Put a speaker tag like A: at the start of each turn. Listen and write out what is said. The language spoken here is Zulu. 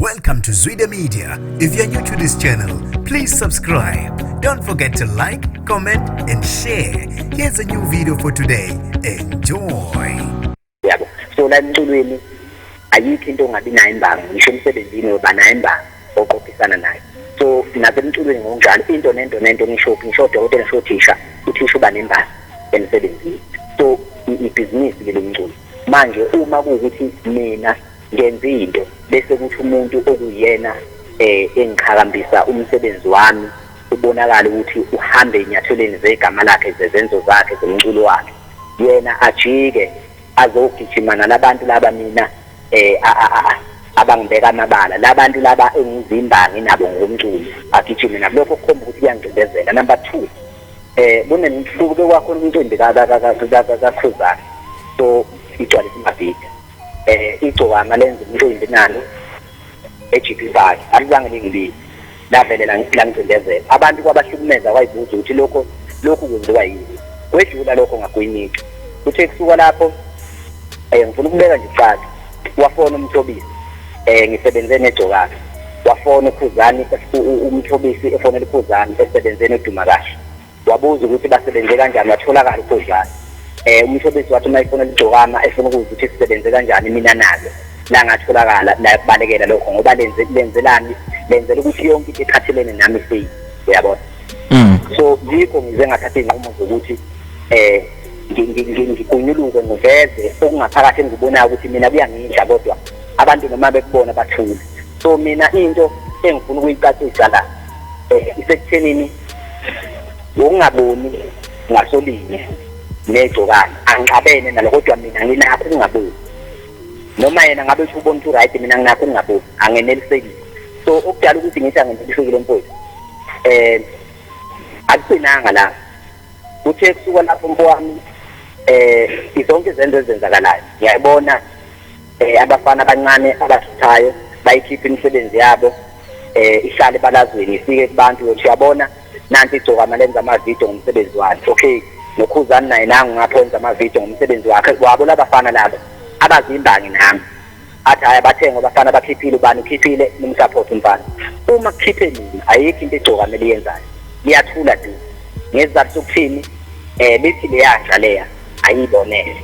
A: Welcome to Zwida Media. If you're new to this channel, please subscribe. Don't forget to like, comment, and share. Here's a new video for today. Enjoy.
B: Yabo, so la emculweni ayikho into ongabi nayo imbangi, ngisho emsebenzini uba nayo imbangi oqophisana nayo. So nasemculweni ngokunjalo, into nento nento, ngisho odokotela, ngisho othisha, uthisha uba nembangi emsebenzini. So ibhizinisi ke lomculo. Manje uma kuwukuthi mina ngenza into bese kuthi umuntu okuyena engiqhakambisa umsebenzi wami ubonakala ukuthi uhambe enyathelweni zegama lakhe, zezenzo zakhe, zomculo wakhe, yena ajike azogijima nalabantu laba mina abangibeka amabala, labantu laba engizimbangi nabo ngomculo, agijime nabo, lokho kukhomba ukuthi kuyangcindezela. Number 2, kunemhlubuko kwakhona umcimbi kaKhuzani, so igcwalisa iMabhida, iGcokama lenza umcimbi nalo e-GP5, alizange lingibize, lavele langicindezela. Abantu kwabahlukumeza, kwayibuza ukuthi lokhu kwenziwa yini. Kwedlula lokho, ngagwinyika. Kuthe kusuka lapho, ngifuna ukubeka nje kucace, wafona uMthobisi, ngisebenze neGcokama, wafona uKhuzani, uMthobisi efonela uKhuzani esebenze noDuma Kahle, wabuza ukuthi basebenze kanjani, watholakala uKhuzani. UMthobisi wathi uma efonela iGcokama efuna ukuzwa ukuthi sisebenze kanjani mina nalo, la ngatholakala la kubalekela lokho, ngoba lenze lenzelani, lenzela ukuthi yonke into ephathelene nami seyi, uyabona. So yikho ngize ngathatha iy'nqumo zokuthi ngigunyuluke, ngiveze okungaphakathi engikubonayo ukuthi mina kuyangidla, kodwa abantu noma bekubona bathule. So mina into engifuna ukuyicacisa la isekuthenini ngokungaboni ngasolinye neGcokana, angixabene nalo, kodwa mina nginakho ukungaboni. Noma yena ngabe uthi ubona ukuthi right, mina nginakho ukungaboni, angenelisekile. So okudala ukuthi ngithi angenelisekile, mfowethu, akugcinanga la. Kuthe kusuka lapho, mfowami, izonke izenzo ezenzakalayo ngiyayibona, abafana abancane abathuthayo bayikhipha imisebenzi yabo, ihlale ebalazweni, ifike kubantu, uyothi uyabona nanti iGcokama lenza amavidiyo ngomsebenzi wakhe. Okay, noKhuzani naye nangu ngapho wenza amavidiyo ngomsebenzi wakhe wabo. Labafana labo abazimbangi nami, athi hhayi, abathenga abafana bakhiphile, ubani ukhiphile, nimsupport umfana. Uma kukhiphe mina, ayikho into iGcokama eliyenzayo, liyathula du. Ngesizathu sokuthini? Lithi leyanja leya ayibonele.